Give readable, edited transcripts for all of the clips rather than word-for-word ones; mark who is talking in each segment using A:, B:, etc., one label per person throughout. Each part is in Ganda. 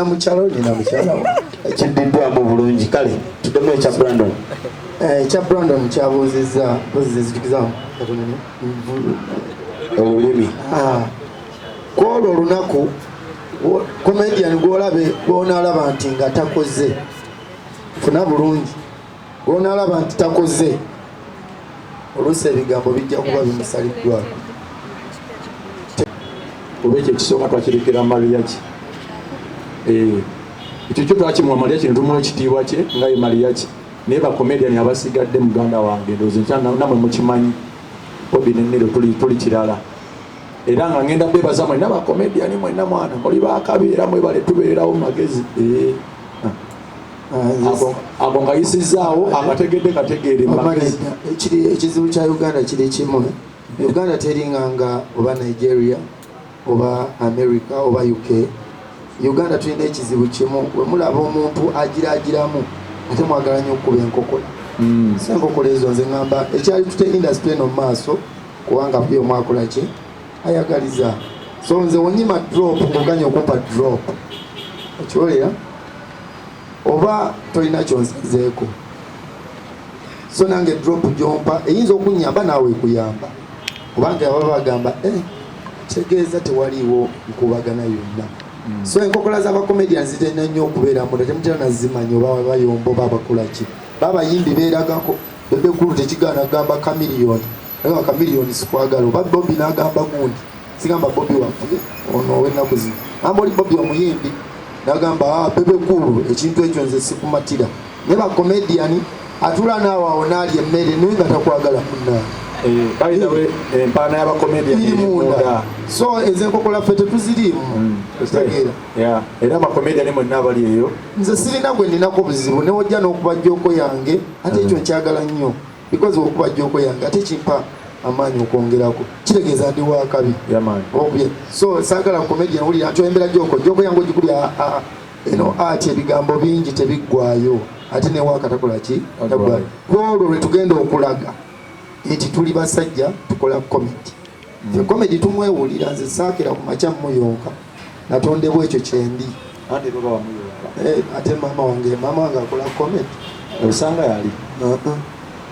A: Mukyala we, nina mukyala we.
B: Kiddiddwamu bulungi. Kale tuddemu ekya Brandon.
A: Ekya Brandon kyabuuzizza, mpozi nzijukiza katono nnyo.
B: Olulimi.
A: Ah, kwolwo olunaku comedian gwolabe gwonalaba nti nga takoze, funa bulungi, gwonalaba nti takoze, oluusi ebigambo bijja kuba bimusaliddwako.
C: Oba ekyo ekisooka twakirekera Mariachi. Ekyo kyo twakimuwa Mariachi, netumuwa ekitiibwa kye nga ye Mariachi, naye bacomedian abasigadde, muganda wange, ndowooza nkya namwe mukimanyi, Bobi ne Nero tuli kirala. Era nga ngenda bebaza mwenna bacomedian mwenna, mwana muli bakabi era mwebale tubeererawo mu magezi. Ago nga yisizaawo akategedde kategeere mu magezi.
A: Ekizibu kya Uganda kiri kimu. Uganda teringanga oba Nigeria oba America oba UK. Uganda tulina ekizibu kimu, wemulaba omuntu agiragiramu ate mwagala nnyo okukuba enkokola. Si enkokola ezo, nze ŋŋamba ekyali tute industry eno mu maaso, kubanga buli omu akola ki ayagaliza. So nze wonyima drop, ng'oganya okumpa drop, okiwulira oba tolina kyonsazeeko. So nange drop gyompa eyinza okunyamba, naawe ekuyamba, kubanga baba bagamba, kitegeeza tewaliiwo nkubagana yonna. So enkokola z'abacomedians zitenda nnyo okubeera munda, temutera nazimanya oba bayomba oba bakola ki. Babayimbi beeragako, Bebe Cool tekigaana kugamba Chameleone, agamba Chameleone sikwagala, oba Bobi n'agamba gundi, sigamba Bobi waffe ono ow'ennaku zino, amba oli Bobi omuyimbi n'agamba, ah, Bebe Cool ekintu ekyo nze sikumatira. Naye bacomedian atula naawe awo n'alya emmere naye nga takwagala munnaani.
C: By the way, empaana y'abacomedian
A: eri
C: eri
A: munda.
C: Munda.
A: So ezenkokola ffe tetuziriimu, kitegeera?
C: Yeah. Era abacomedian mwenna abali eyo,
A: nze sirina gwe ninako buzibu, newojja n'okuba joke yange, ate ekyo nkyagala nnyo, because okuba joke yange ate kimpa amaanyi okwongerako, kitegeeza ndi wakabi.
C: Yeah, man.
A: Okubye. So saagala comedian wulira nti oyembera joke, joke yange ogikulya. Eno ati ebigambo bingi tebiggwayo, ate newaka takola ki? Taggwayo. Kwolwo lwe tugenda okulaga nti tuli basajja, tukola comedy. Ffe comedy tumwewulira. Nze saakira ku makya muyonka, natondebwa ekyo kyendi.
C: Anti baba wamuyonka.
A: Ate mama wange akola comedy.
C: Osanga yali.
A: Uh-uh.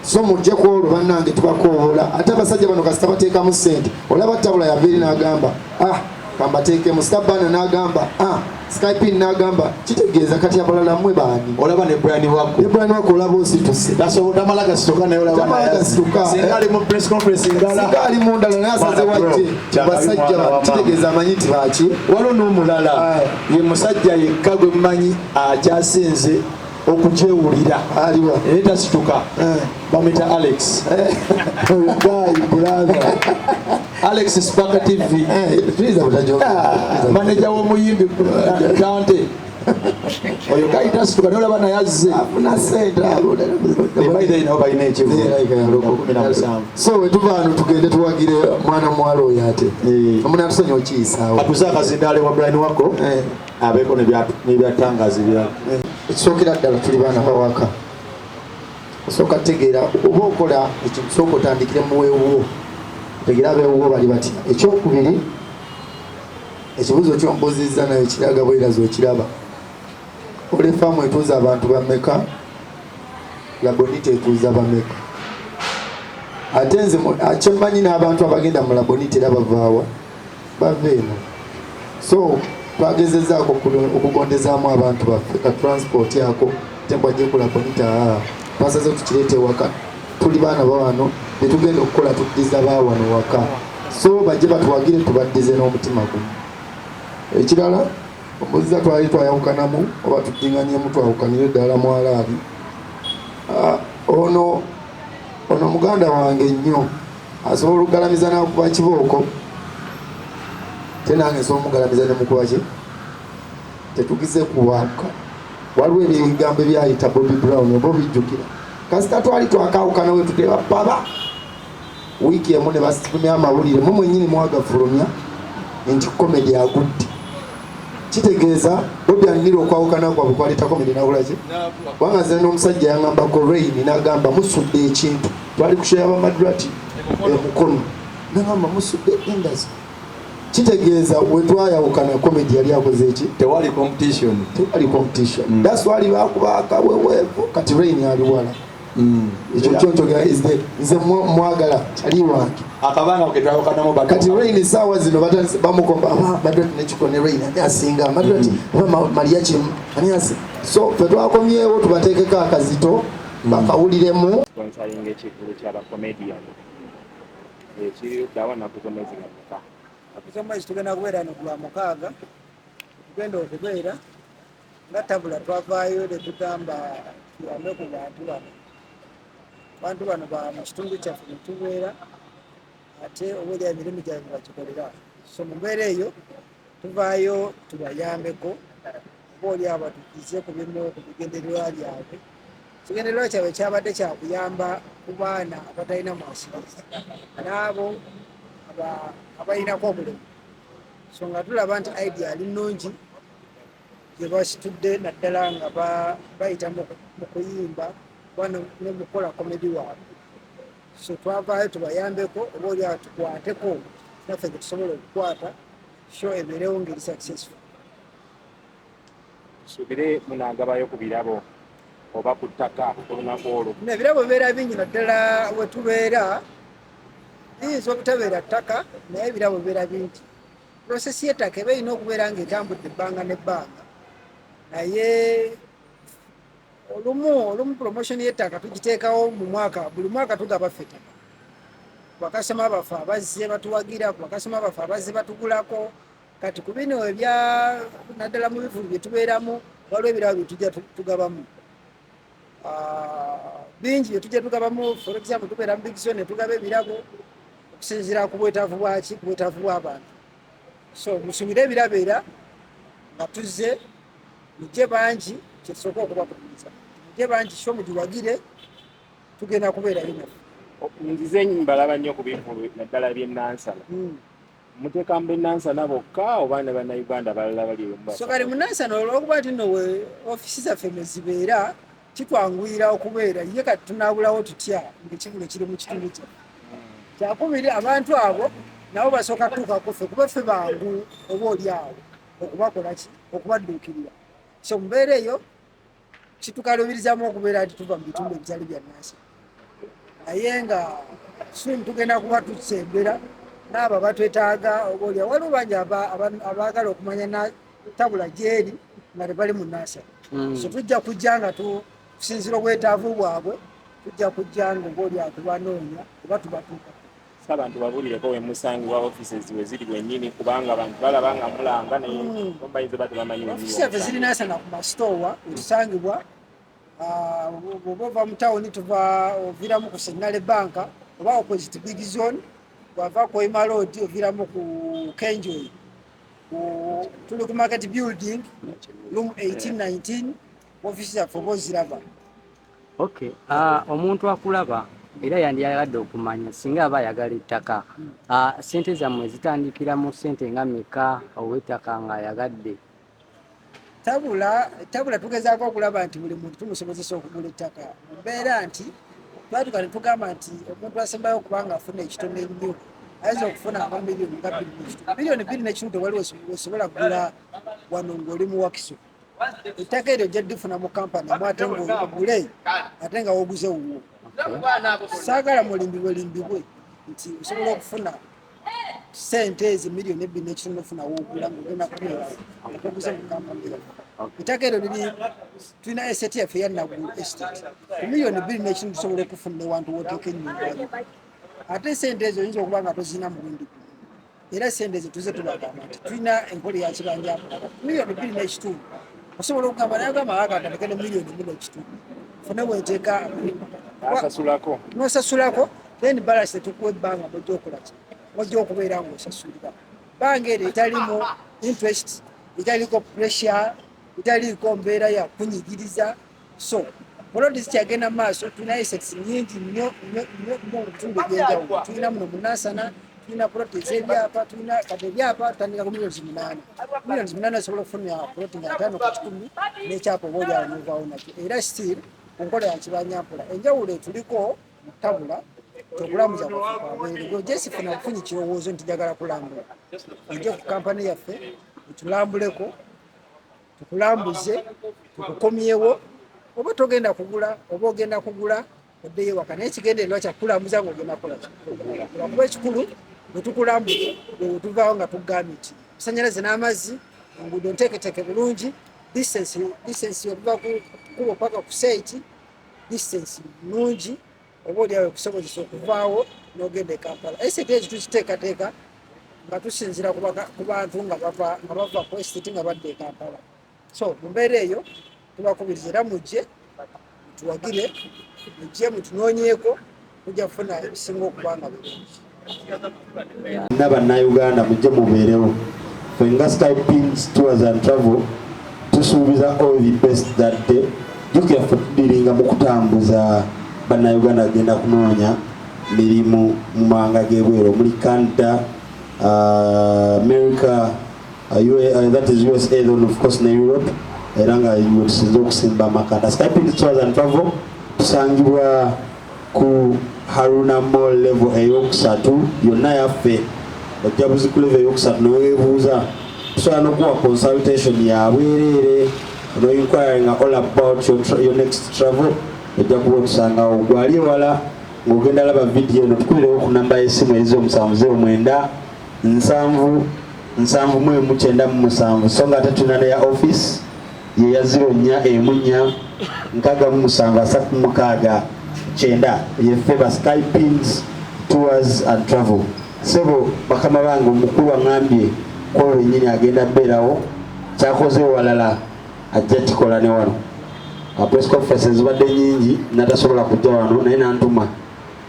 A: So mujje ku olwo bannange, tubakoowola. Ate abasajja bano kasita bateekamu ssente, olaba Tabula yava eri n'agamba, ah, kambateekemu Stabana, n'agamba, ah, Skypin, n'agamba, kitegeeza kati abalala mmwe baani?
C: Olaba ne Brian Wako.
A: Ne Brian Wako olaba osituse.
C: Tasobola, tamala gasituka, naye olaba
A: Tamala gasituka.
C: Singa ali mu press conference ndala.
A: Singa ali mu ndala, naye asaze
C: Mwana bro,
A: wajje
C: kyakabi
A: basajja
C: mwana wa mama.
A: kitegeeza amanyi nti baki.
C: Waliwo n'omulala, ye musajja yekka gwe mmanyi akyasinze okugyewulira.
A: Aliwa?
C: Naye tasituka. Bamwita Alex. Oyo guy, brother Alex Spark TV.
A: Tuyinza butajogera.
C: Maneja w'omuyimbi Dante, oyo guy tasituka, naye olaba naye azze.
A: Afuna sente abo.
C: By the way, nabo balina ekivu 17.
A: So wetuva wano tugende tuwagire mwana muwala oyo, ate omunatusonyi okiyisaawo.
C: Atuze akazindaale wa Brian Wako, abeeko n'ebyatangazi bya
A: Ekisookera ddala, tuli baana bawaka. Osooka tegeera oba okola ekintu, sooka otandikire muweewuwo, otegeera abeewuwo bali batya. Ekyokubiri, ekibuuzo kyombuuzizza nayo kiraga bwerazi okiraba. Olefaamu etuuza abantu bameka? Labonita etuuza bameka? Ate nze kyemmanyi n'abantu abagenda mu Labonita era bavaawa? Bava eno. So twagezezaako okugondezaamu abantu baffe ka transport ako tembwajje ku Labonita. Twasaze tukireeta ewaka. Tuli baana bawano, betugenda okukola tuddiza bawano waka, so bajje batuwagire, tubaddize n'omutima gumu. Ekirala omuziza, twali twayawukanamu oba tuddinganyemu, twawukanire ddala mwalaali. Ono ono muganda wange nnyo, asobola okugalamiza nakuba kibooko, te nange nsobola omugalamiza nemukuba ki. Tetugize kuwaka. Waliwo ebigambo ebyayita Bobby Brown, oba obijjukira? Kasita twali twakawukana, we tuteba paba wiiki emu ne basifumya amawulire, mu mwennyini mwagafulumya nti comedy agudde. Kitegeeza Bobi anira okwawukana kwabwe kwaleeta comedy nakulaki, kubanga nze n'omusajja yaŋambako Rain, n'agamba musudde ekintu. Twali kushoya bamadrati emukono, nagamba musudde industry. Kitegeeza wetwayawukana comedy yali akoze eki?
C: Tewali competition.
A: Tewali competition. That's why bakuba akaweweevu kati Rain ali wala. Ekyo kyo njogera is the nze mwagala ali wange.
C: Akabanga ketwawukanamu
A: kati Rain saawa zino batandise bamukomba aba Madrat ne Chiko ne Rain ani asinga Madrat oba Mariachi ani asinga. So ffe twakomyewo tubateekeko akazito bakawuliremu.
D: Sponsoring ekivvulu ky'abakomedian ekiri ddawa nnaku z'omwezi nga mmeka?
E: Nnaku z'omwezi tugenda kubeera no ku Lwamukaaga, tugenda okubeera nga Tabula twavaayo ne tugamba tuyambe ku bantu bano. Abantu bano ba mu kitundu kyaffe mwe tubeera, ate oba oli emirimu gyabwe bagikolera. So mu mbeera eyo tuvaayo tubayambeko, oba oli awo batukize ku bimu ku bigendererwa byabwe. Ekigendererwa kyabwe kyabadde kya kuyamba ku baana abatalina mwasirizi n'abo abalinako obulemu. So nga tulaba nti idea ali nnungi gye basitudde, naddala nga bayita mu kuyimba oba ne mu kukola comedy waabwe. So twavaayo tubayambeko, oba oli awo tukwateko naffe gye tusobola okukwata, show ebeerewo ng'eri successful.
D: Tusuubire munaagabayo ku birabo oba ku ttaka olunaku olwo?
E: Ebirabo bibeera bingi, naddala we tubeera biyinza obutabeera ttaka, naye ebirabo bibeera bingi. Process y'ettaka eba erina okubeera ng'etambudde ebbanga n'ebbanga, naye olumu promotion y'ettaka tugiteekawo mu mwaka, buli mwaka tugaba ffe ettaka ku bakasitoma baffe abazze batuwagira, ku bakasitoma baffe abazze batugulako. Kati ku bino ebya naddala mu bivvulu bye tubeeramu, waliwo ebirabo bye tujja tugabamu. Bingi bye tujja tugabamu. For example, tubeera mu Big Zone ne tugaba ebirabo okusinziira ku bwetaavu bwaki, ku bwetaavu bw'abantu. So musubire ebirabo era nga tuzze, mujje bangi, kyetusooka okubakubiriza, mujje bangi, so mugiwagire, tugenda kubeerayo naffe.
D: Nzize mbalaba nnyo ku bivvulu naddala by'e Nansana. Muteeka mu b'e Nansana bokka oba ne Bannayuganda abalala bali eyo?
E: So kati mu Nansana, olwokuba nti nno we ofiisi zaffe mwe zibeera, kitwanguyira okubeera ye. Kati tunaabulawo tutya ng'ekivvulu kiri mu kitundu kyaffe? Kyakubiri, abantu abo nabo basooka tutuukako ffe, kuba ffe bangu oba oli awo okubakola ki, okubadduukirira. So mu mbeera eyo kitukalubirizamu okubeera nti tuva mu bitundu ebitali bya Nansana, naye nga soon tugenda kuba tusembera n'abo abatwetaaga. Oba oli waliwo bangi abaagala okumanya Tabula gyeri nga tebali mu Nansana. So tujja kujja nga tusinziira obwetaavu bwabwe, tujja kujja nga oba oli atubanoonya oba tubatuuka.
D: Abantu babulireko we musangibwa, offices we ziri wennyini, kubanga abantu balaba nga mulanga naye bayinza ba tebamanyi.
E: Ofisi yaffe ziri Nansana ku masitowa wetusangibwa. Bw'oba ova mu tawuni, tuva oviiramu ku Centenary Bank oba opposite Big Zone. Bwava ku Hoima Road, oviiramu ku Kenjoy, tuli ku Market Building, room 1819, ofisi zaffe oba oziraba.
F: Okay. Omuntu akulaba era yandiyagadde okumanya singa aba ayagala ettaka, sente zammwe zitandikira mu sente nga meka ow'ettaka ng'ayagadde?
E: Tabula tugezaako okulaba nti buli muntu tumusobozesa okugula ettaka, mu mbeera nti twatuka ne tugamba nti omuntu asembayo okuba nga afuna ekitono ennyo ayinza okufuna aba miliyoni nga 2.5. Miliyoni 2.5 tewali wesobola kugula wano ng'oli mu Wakiso. Ettaka eryo ojja ddifuna mu kampani emu, ate ng'ogule ate nga woguze wuwo. Saagala mulimbibwe limbibwe nti osobola okufuna sente ezi miliyoni 2.5 ofuna woogula ng'ogenda kubeerawo ate oguze mu kampani eyo. Ettaka eryo liri, tulina estate yaffe eya Naggulu Estate. Ku miliyoni 2.5 tusobola okufuna ewantu woteeka ennyumba yo, ate sente ezo oyinza okuba nga tozirina mulundi gumu. Era sente ezo tuze tubagamba nti tulina enkola eya kibanja. Miliyoni 2.5 osobola okugamba, naye ogamba akatandike ne miliyoni 1.5, fune weteeka.
D: Asasulako.
E: Nosasulako, then balance tetukuwa ebbanga mojja okolaki, mojja okubeera ng'osasulira bbanga eryo etalimu interest, etaliko pressure, etaliiko mbeera ya kunyigiriza. So poloti zikyagenda mu maaso. Tulina assets nyingi nnyo nnyo nnyo nnyo mu bitundu ebyenjawulo. Tulina muno mu Nansana, tulina poloti ez'ebyapa, tulina kati ebyapa tutandika ku miliyoni 8. Miliyoni 8 osobola okufuna poloti nga 50 n'ekyapa, oba oli awo novaawo nakyo, era still ku nkola ya kibanyampola. Enjawulo etuliko mu Tabula Okulambuza kwaffe kwabwereere. Gwe ojja sifuna bufunyi kirowoozo nti njagala kulambula, ojje ku kampani yaffe otulambuleko, tukulambuze, tukukomyewo. Oba togenda kugula oba ogenda kugula, oddeyo ewaka, naye ekigendererwa kyakulambuza ng'ogenda kukola ki? Kuba ekikulu bwe tukulambuza, bwe tuvaawo nga tugambye nti masanyalaze n'amazzi, enguudo nteeketeeke bulungi, distance okuva ku kkubo paka ku site distance nnungi, oba oliawo ekusobozesa okuvaawo n'ogenda e Kampala. Estate ekyo tukiteekateeka nga tusinziira ku bantu nga bava ku estate nga badda e Kampala. So mu mbeera eyo tubakubiriza era mujje mutuwagire, mujje mutunoonyeeko, mujja kufuna ebisinga okuba nga birungi.
B: Na bannayuganda mujje mubeerewo. Ffe nga Skypins Tours and Travel tusuubiza all the best that day. Jjukira ffe tudiringa mu kutambuza bannayuganda agenda kunoonya mirimu mu mawanga g'ebweru omuli Canada, America, that is USA, then of course ne Europe, era nga tusinze okusimba amakanda. Skypins Tours and Travel tusangibwa ku Haruna Mall level eyokusatu, yonna yaffe. Ojja buzi ku level eyokusatu neweebuuza, tusobola n'okuwa consultation ya bwereere no inquiring all about your next travel. Ojja kuba otusangawo. Gwali ewala ng'ogenda laba vidiyo eno, tukubirewo ku namba y'essimu eri 0709 70 71 97, so nga ate tulina neya office yeya 0414 67 36 9. Yeffe ba Skypins Tours and Travel. Sebo bakama bange, omukulu aŋambye kwolwo yennyini agenda beerawo. Kyakoze walala ajja kikola ne wano. Press conference zibadde nyingi natasobola kujja wano, naye nantuma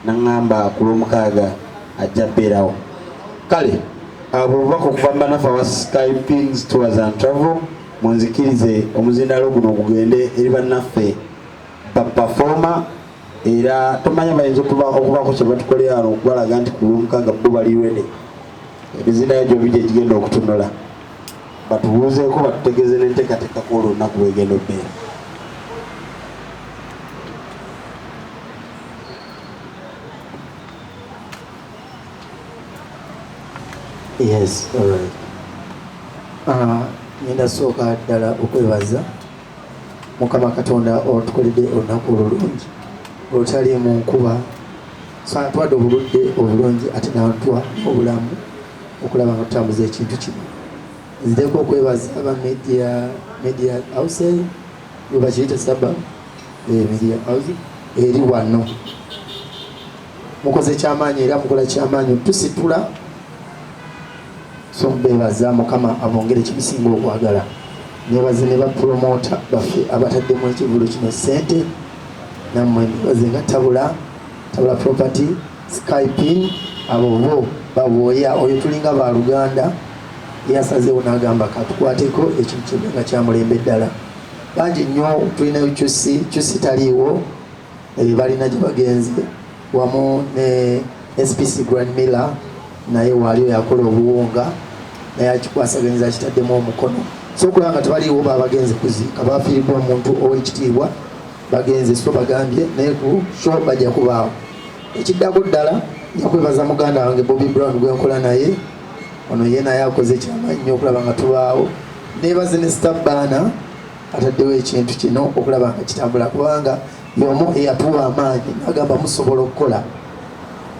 B: naŋŋamba ku lwomukaaga ajja beerawo. Kale abo bubaka okuva mu bannaffe aba Skypins Tours and Travel. Munzikirize omuzindalo guno gugende eri bannaffe baperformer, era tomanya bayinza okubaako kye batukolera wano okubalaga nti ku lwomukaaga bo bali ready. Emizindayo gyobiri egigenda okutunula, batubuuzeeko, batutegeeze n'enteekateeka ku olwo olunaku bwegenda okubeera.
A: Yes, all right. Ngenda sooka ddala okwebaza Mukama Katonda otukoledde olunaku olulungi olutaliimu nkuba, so atuwadde obuludde obulungi ate natuwa obulamu okulaba nga tutambuza ekintu kino. Nzireko okwebaza aba media house, webakiyita saba media house eri wano, mukoze kyamaanyi era mukola kyamaanyi tusitula, so mbebaza Mukama abongere kimusinga okwagala. Nebaze ne bapromota baffe abataddemu ekivulu kino ssente, nammwe mbebaze nga Tabula Property, Skypin, abo bo babwoya oyo tulinga ba luganda, yasazeewo n'agamba katukwateko ekintu kyonna nga kyamulembe ddala. Bangi nnyo tulinayo Cusi taliiwo, balina gye bagenze, wamu ne SPC Grand Miller naye waali oyo akola obuwunga, naye akikwasaganyiza akitaddemu omukono. So okulaba nga tebaliiwo, babagenze kuziika, bafiiriddwa omuntu ow'ekitiibwa, bagenze, so bagambye naye ku show bajja kubaawo. Ekiddako ddala nja kwebaza muganda wange Bobby Brown gwenkola naye ono, ye naye akoze kyamaanyi nnyo okulaba nga tubaawo. Neebaze ne Star Baana ataddewo ekintu kino okulaba nga kitambula, kubanga y'omu eyatuwa amaanyi n'agamba musobola okukola.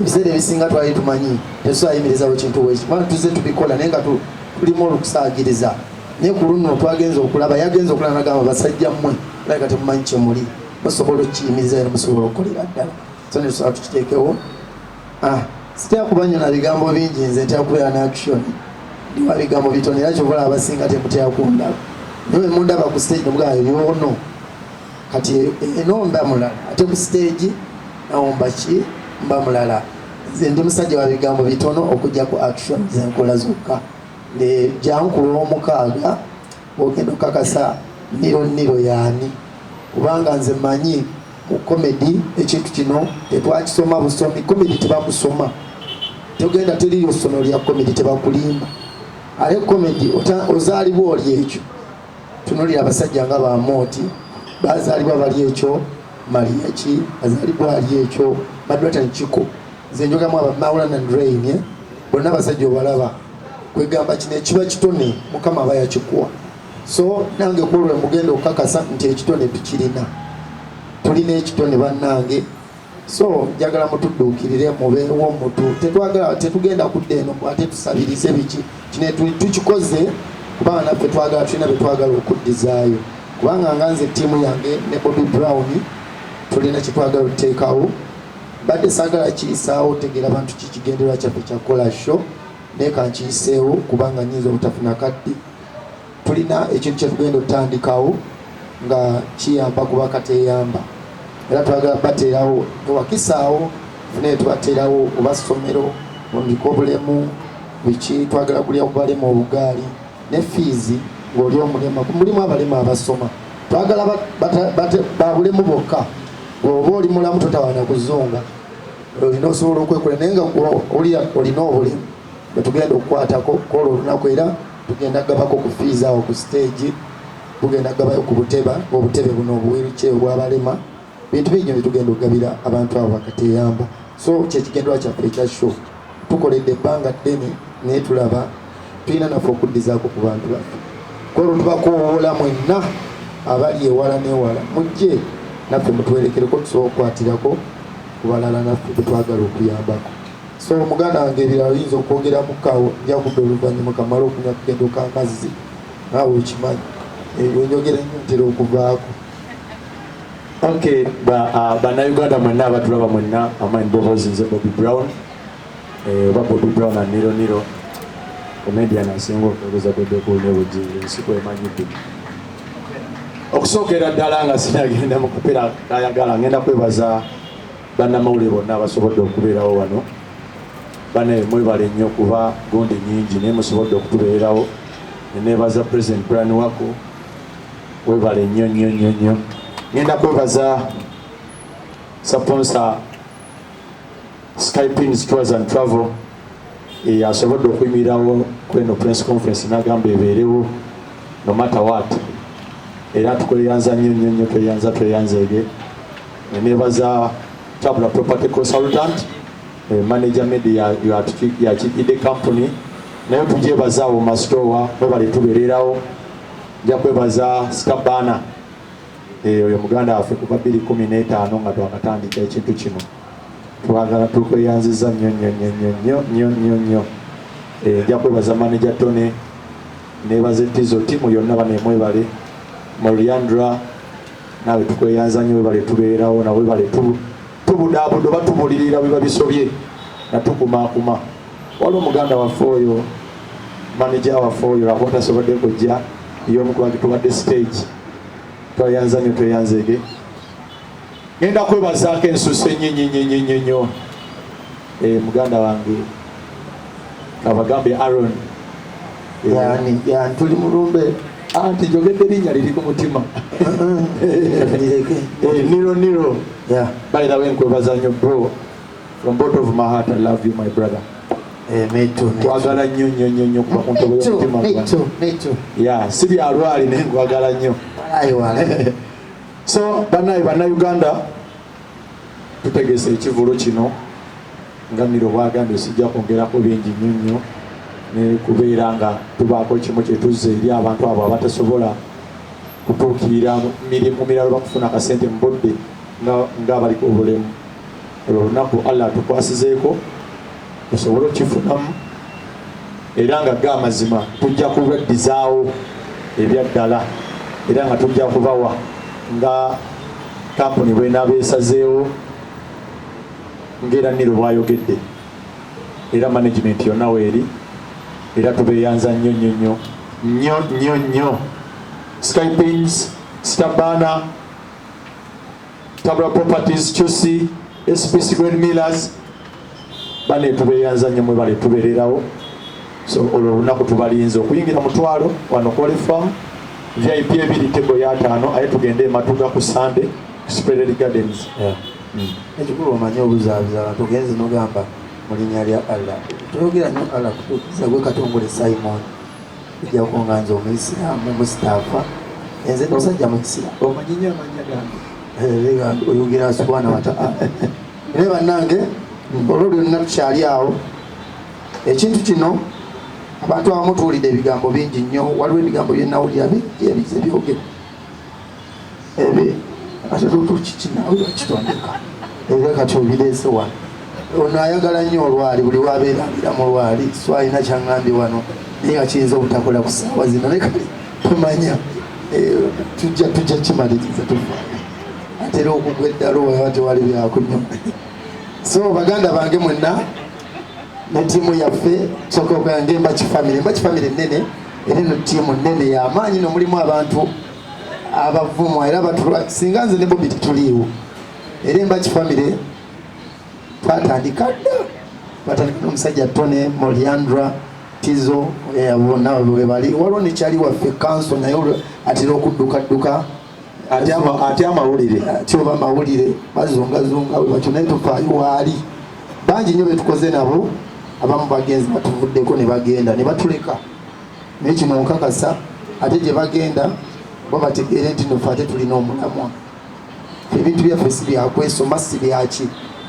A: Ebiseera ebisinga twali tumanyi tetusobola yimirizawo kintu bweki, kubanga tuzze tubikola naye nga tulimu olukusaagiriza, naye ku luno twagenze okulaba, yagenze okulaba nagamba basajja mmwe olabika temumanyi kye muli, musobola okukiyimiriza era musobola okukolera ddala, so ne tusobola tukiteekewo. Sitera kuba nnyo na bigambo bingi, nze ntera kubeera ne action, ndiwa bigambo bitono, era kyova olaba abasinga temutera kundaba, naye bwe mundaba ku stage nemugamba yono kati eno mba mulala, ate ku stage nawo mba ki, mba mulala. Nze ndi musajja wa bigambo bitono okujja ku action zenkola zokka. Jangu ku lwomukaaga ogenda okakasa niro niro yaani, kubanga nze manyi mu comedy ekintu kino tetwakisoma busomi. Comedy tebamusoma, togenda teriyo ssomero lya comedy, tebakulimba. Ate comedy ozaalibwa oli ekyo. Tunulira abasajja nga bamooti bazaalibwa bali ekyo, Mariachi azaalibwa ali ekyo, Madratan Chiko. Nze njogamu aba Maulana and Rain, eh? Bonna abasajja obalaba, kwegamba kino ekiba kitone Mukama aba yakikuwa. So nange kwolwo mugenda okukakasa nti ekitone tukirina, tulina ekitone bannange. So njagala mutudduukirire, mubeewo mutu, tetwagala, tetugenda kudda eno ate tusabirize biki. Kino tukikoze kubanga naffe twagala, tulina bye twagala okuddizaayo, kubanga nga nze ttiimu yange ne Bobby Brown tulina kye twagala okuteekawo. Mbadde saagala kiyisaawo, tegeera bantu kikigendererwa kyaffe kyakukola show, naye kankiyiseewo kubanga nyinza obutafuna kadde. Tulina ekintu kyetugenda otandikawo nga kiyamba kuba kateyamba, era twagala bateerawo ewakisaawo fune tubateerawo oba ssomero ondiko obulemu biki, twagala kulya kubalema obugaali ne fiizi ng'oli omulema. Mulimu abalema abasoma, twagala babulemu bokka. Bw'oba oli mulamu totawaana kuzunga, olina osobola okwekola, naye nga olina obulemu bwetugenda okukwatako kola olunaku, era tugenda gabako ku fiizi awo ku stage, tugenda gabayo ku buteba, obutebe buno obuwheelchair obwabalema, bintu bingi byetugenda okugabira abantu abo bakateyamba. So kyekigendwa kyaffe ekya show, tukoledde ebbanga ddene, naye tulaba tulina naffe okuddizaako ku bantu baffe. Kwolwo tubakowoola mwenna abali ewala n'ewala, mujje naffe mutuwerekereko, tusobola okukwatirako ku balala naffe betwagala okuyambako. So muganda wange, ebirala oyinza okwogeramu kawo, nja kudda oluvannyuma kamala okunywa kugendo k'amazzi, naawe okimanyi wenjogera ennyo ntera okuvaako.
C: Okay, bannayuganda mwenna abatulaba mwenna, amanyi Bobozi, nze Bobby Brown, oba Bobby Brown and Niro Niro, comedian asinga okwogeza Bebe Cool ne Bujingo, ensi kwemanyidde. Okusookera ddala nga sinagenda mu kupeera kayagala, ngenda kwebaza bannamawulire bonna abasobodde okubeerawo wano. Bane mwebale nnyo kuba gundi nyingi naye musobodde okutubeererawo. Neneebaza President Brian Wako, webale nnyo nnyo nnyo nnyo. Ngenda kwebaza sponsor Skypins Tours and Travel, asobodde okuyimirirawo kweno press conference n'agamba ebeerewo no matter what, era tukweyanza nnyo nnyo nnyo, tweyanza tweyanzeege. Neneebaza Tabula Property Consultant, manager media yakigidde company, naye tugyebaza awo masitowa, webale tubeererawo. Nja kwebaza Stabana, oyo muganda waffe kuva 2015 nga twakatandika ekintu kino, twagala tukweyanziza nnyo nnyo nnyo nnyo nnyo nnyo nnyo nnyo. Nja kwebaza manager Tony, nebaza Tizo, tiimu yonna banemwebale, Moriandra naawe tukweyanza nnyo, webale tubeerawo, nawe webale tubudaabuda oba tubulirira biba bisobye natukumaakuma. Waliwo muganda waffe oyo manager waffe oyo lwakuba tasobodde kujja, y'omu kubagi tubadde stage, tweyanza nnyo tweyanzeege. Ngenda kwebazaako ensusu ennyo nnyo nnyo nnyo nnyo nnyo, muganda wange kabagambe Aaron.
A: Yani yani tuli mulumbe.
C: Anti njogedde erinnya liri ku mutima.
A: Lireke.
C: Niro Niro.
A: Yeah.
C: By the way, nkwebaza nnyo bro, from bottom of my heart, I love you my brother.
A: Me too, me too.
C: Kwagala nnyo nnyo nnyo nnyo kuva ku ntobo y'omutima
A: Me
C: gwange.
A: too, me too.
C: Yeah, si byalwali naye nkwagala nnyo.
A: Walayi walayi.
C: So bannaye bannayuganda, tutegese ekivvulo kino nga Niro bwagambye, sijja kwongerako bingi nnyo nnyo, ne kubeera nga tubaako kimu kye tuzza eri abantu abo abatasobola kutuukirira mirimu mirala bakufuna akasente mu budde ng'abaliko obulemu. Olwo olunaku Allah atukwasizeeko tusobole okukifunamu, era nga ga amazima tujja kubaddizaawo ebyaddala, era nga tujja kubawa nga kampuni bwenaaba esazeewo, ng'era Niro bwayogedde, era management yonna weeri, era tubeeyanza nnyo nnyo nnyo nnyo nnyo nnyo. Skypins, Stabana, Tabula Properties, Chusi, SPC Grand Millers, bane tubeeyanza nnyo, mwebale tubeererawo. So olwo olunaku tubalinze okuyingira mutwalo wano Kole Farm, VIP ebiri, table ya 5, aye tugende ematuga ku Sunday Spreaded Gardens.
A: Yeah. Ekikulu omanyi obuzaabuza abantu, ogenze n'ogamba mu linnya lya Allah, toyogera nnyo Allah kutuukiriza gwe Katongole Simon, ejjako nga nze Omuyisiraamu Mustapha, enze musajja Muyisiraamu.
C: Omanyi nnyo amannya gange.
A: Oyogera subhana wa taala. Naye bannange Olwo lyonna tukyali awo. Ekintu kino abantu abamu tuwulidde ebigambo bingi nnyo, waliwo ebigambo bye nawulira bingi ebize byogera ebi ate tutukiki nawe bakitondeka era kati obireese wano. Ono ayagala nnyo olwali, buli wabeera abeera mu lwali, so alina kyaŋŋambye wano naye nga kiyinza obutakola ku ssaawa zino, naye kale tumanya tujja tujja kimaliriza tufaayo ate era okugwa eddalu waba tewali byakunywa. So baganda bange mwenna ne ttiimu yaffe, tusooka okugamba Embaki family. Embaki family nnene, era eno ttiimu nnene y'amaanyi no mulimu abantu abavumwa era batulwa singa nze ne Bobi tetuliiwo. Era Embaki family twatandika dda, twatandika n'omusajja Tony Moliandra Tizo, bonna bwe bali. Waliwo ne kyali waffe kanso naye atera okuddukadduka
C: ate amawulire
A: ate oba amawulire bazungazunga bwe batyo, naye tufaayo waali bangi nnyo betukoze nabo, abamu bagenzi batuvuddeko ne bagenda ne batuleka, naye kino nkakasa ate gye bagenda bo bategeere nti no ffe ate tulina omulamwa. Ebintu byaffe si byakwesoma, si byaki,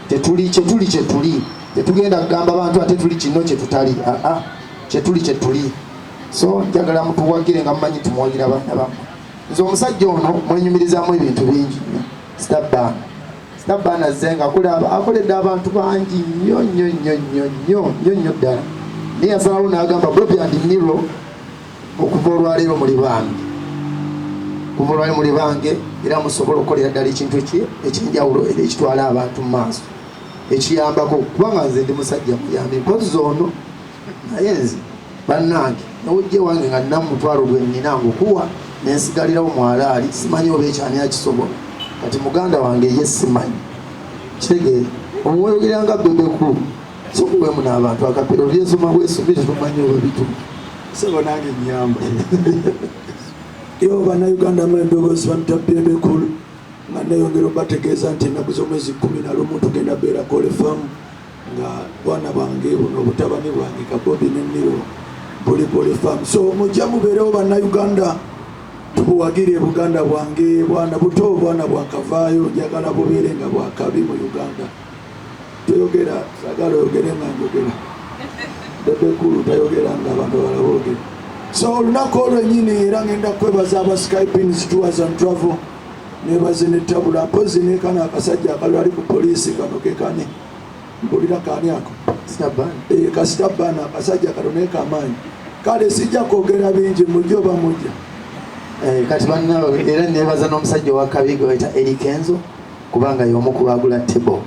A: tetuli kyetuli kyetuli, tetugenda kugamba bantu ate tuli kino kyetutali, aa kyetuli kyetuli. So njagala mutuwagire nga mumanyi tumuwagira abaana bammwe. Nze omusajja ono mwenyumirizaamu ebintu bingi nnyo. Stabbaana Stabbaana azze nga akoledde abantu bangi nnyo nnyo nnyo nnyo nnyo nnyo nnyo ddala, naye yasalawo n'agamba Bobi and Nero okuva olwaleero muli bange, kuva olwaleero muli bange, era musobola okukolera ddala ekintu ekyenjawulo era ekitwala abantu mu maaso, ekiyambako, kubanga nze ndi musajja muyambi mpozi ono, naye nze bannange nowujja ewange nga nina mutwalo gwe nnina ngukuwa nensigalirawo mwalaali, simanyi oba ekyani akisobola. Kati muganda wange ye simanyi kitegeere omwoyogera nga Bebe Cool, sokuwemu n'abantu akapera obyesoma bwesomi tetumanyi oba bituufu.
G: Sebo nange nyamba yo bannayuganda mu eddoboozi bamita Bebe Cool, nga neyongera obategeeza nti ennaku z'omwezi 11 tugenda beera Kole Farm nga bwana bwange buno obutabani bwange ka Bobi ne Niro buli Kole Farm. So mujja mubeerewo bannayuganda, tubuwagire Buganda bwange, bwana buto, bwana bwakavaayo, njagala bubeere nga bwakabi mu Uganda. Toyogera, sagala oyogere nga njogera. Bebe Cool tayogera nga abantu abalala boogera. So olunaku olwennyini era ngenda kwebaza aba Skypins Tours and Travel, nebaze ne Tabula, mpozi ne kano akasajja akalala ali ku poliisi kano kekani mpulira kaani ako.
A: Stabbaana.
G: Kasita bana akasajja kano naye kamaanyi. Kale sijja kwogera bingi, mujje oba mujja.
A: Kati banna era nebaza n'omusajja owa kabi gwe bayita Eli Kenzo, kubanga y'omu ku baagula table.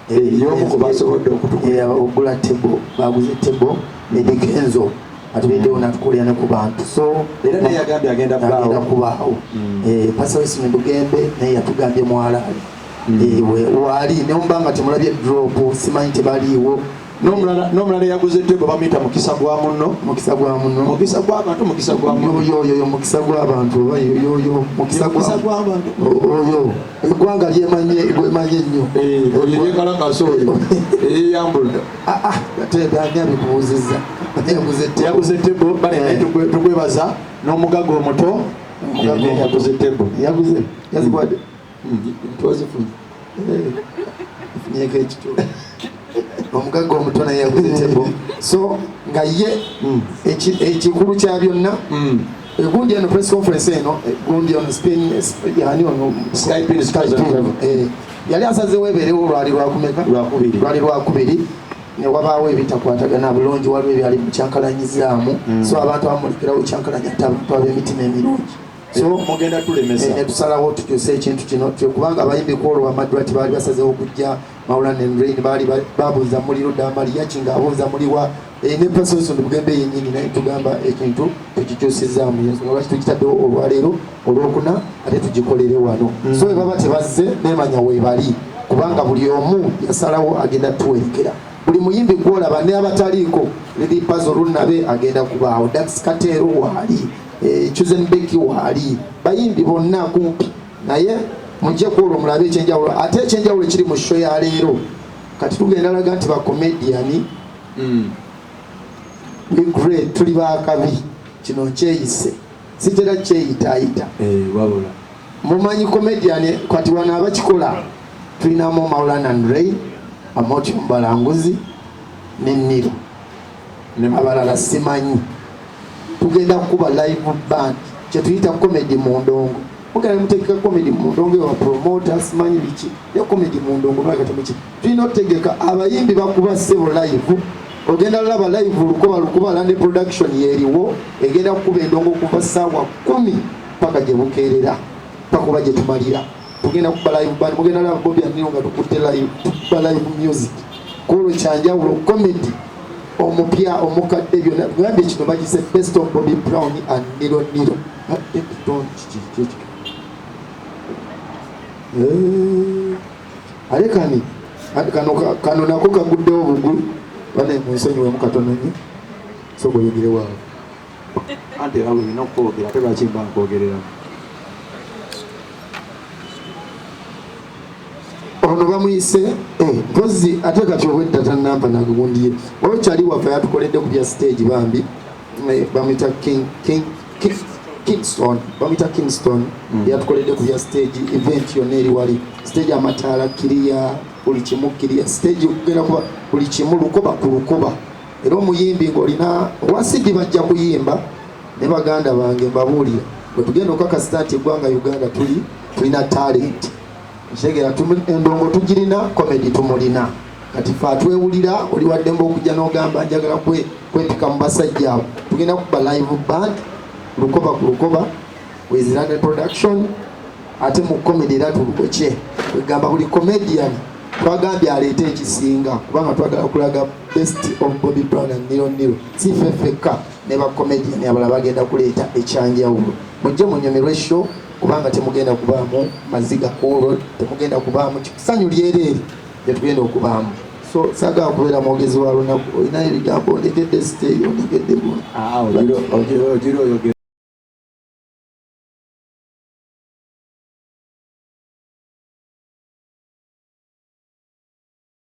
C: Y'omu ku basobodde okutukulira.
A: Okugula table, baguze table Eli Kenzo atubeddewo natukulira ne ku bantu. So
C: era naye yagambye agenda
A: agenda
C: kubaawo.
A: Kubaawo. Pastor Wilson Bugembe naye yatugambye mwalaali. Waali ne muba nga temulabye drop, simanyi tebaliiwo.
C: N'omulala yaguze table bamuyita Mukisa gwa Munno.
A: Mukisa gwa Munno.
C: Mukisa gw'abantu, Mukisa gwa Munno.
A: Yoyo yoyo Mukisa gw'abantu oba yoyo Mukisa
C: Mukisa gw'abantu.
A: Oyo eggwanga lyemanye gwemanye nnyo.
C: Oyo yekalakasa oyo eyeyambulira.
A: Ah, ah, ate ani abikubuuzizza? Yaguze table.
C: Yaguze table bale naye tukwebaza n'omugaga omuto.
A: Omugaga omuto.
C: Yaguze table.
A: Yaguze yazikwadde.
C: Twazifunye.
A: Funyeko ekituufu, omugagga omuto naye yaguze table. So nga ye ekikulu kya byonna, egundi eno press conference eno, gundi ono spin yani ono
C: Skypin Tours and Travel.
A: Yali asazeewo ebeerewo lwali lwakumeka?
C: Lwakubiri.
A: Lwali lwakubiri, ne wabaawo ebitakwatagana bulungi, waliwo ebyali mukyankalanyizaamu, so abantu abamulekerawo kyankalanya ate abantu ab'emitima emirungi. So
C: mugenda tulemesa.
A: Ne tusalawo tukyuse ekintu kino kubanga abayimbi ku olwo Bamadwati baali basazeewo okujja, Maulana and Rain baali babuuza muliro Damaliyaki ng'abuuza muliwa. Ne Pastor Wilson Bugembe yennyini, naye tugamba ekintu tukikyusizaamu, ensonga lwaki tukitaddewo olwaleero olwokuna ate tugikolere wano. So bwe baba tebazze nemanya weebali, kubanga buli omu yasalawo agenda tuwerekera. Buli muyimbi gwolaba ne abataliiko, Lili Pazo Lunabe agenda kubaawo, Dax Kateero waali, Chosen Becky waali, bayimbi bonna kumpi, naye mujje kwolwo mulabe ekyenjawulo. Ate ekyenjawulo ekiri mu show ya leero, kati tugenda laga nti bakomediani we great, tuli bakabi. Kino nkyeyise, sitera kyeyitaayita.
C: Wabula
A: mumanyi comedian kati wano abakikola tulinamu Maulana and Ray. Amoti Omubalanguzi ne Niro, abalala simanyi. Tugenda kukuba live band, kyetuyita comedy mu ndongo. Mugenda mutegeka comedy mu ndongo ewa promoter, simanyi biki ya comedy mu ndongo mulagatemuki. Tulina otutegeka abayimbi bakuba sebo live, ogenda laba live Lukoba Lukoba Land Production yeriwo, egenda kukuba endongo kuva 10:00 paka gye bukeerera, paka oba gye tumalira. Tugenda kuba live band, mugenda laba Bobi and Niro nga tukutte live, tukuba live music kwolwo kyanjawulo, comedy omupya omukadde byonna. Gambye kino bagise best of Bobby Brown and Niro Niro. Ate kani kano nako kaguddewo bugulu bane, munsonyiwemu katono nnyo, soka oyogere waawe.
C: Anti era olina okukwogera, ate lwaki mba nkwogereramu?
A: Ono bamuyise mpozi ate kati obwedda tanampa nagugundiye waliwo kyali waffe yatukoledde ku bya stage bambi, bamuyita Kingston, bamuyita Kingston. Yatukoledde ku bya stage, event yonna eri wali stage, amataala kiriya, buli kimu kiriya, stage kugenda kuba buli kimu lukoba ku lukoba. Era omuyimbi ng'olina owasidi bajja kuyimba ne baganda bange mbabuulira bwe tugenda okakasita nti eggwanga Uganda tuli tulina talent, nkitegera endongo tugirina, comedy tumulina. Kati fe atwewulira oli waddembe okujja n'ogamba njagala kwepika mu basajja abo. Tugenda kuba live band lukoba ku lukoba with London Production, ate mu comedy era tulukokye kwegamba buli comedian twagambye aleete ekisinga, kubanga twagala kulaga best of Bobby Brown and Niro Niro. Si ffe ffekka, ne ba comedian abalala bagenda kuleeta ekyanjawulo. Mujje munyumirwe show, kubanga temugenda kubaamu maziga kwolwo, temugenda kubaamu sanyu lyereere gyetugenda okubaamu. So saagala kubeera mwogezi wa lunaku, olinayo ebigambo, ondekedde siteeyo, ondekedde guno.
C: Ogira oyogera.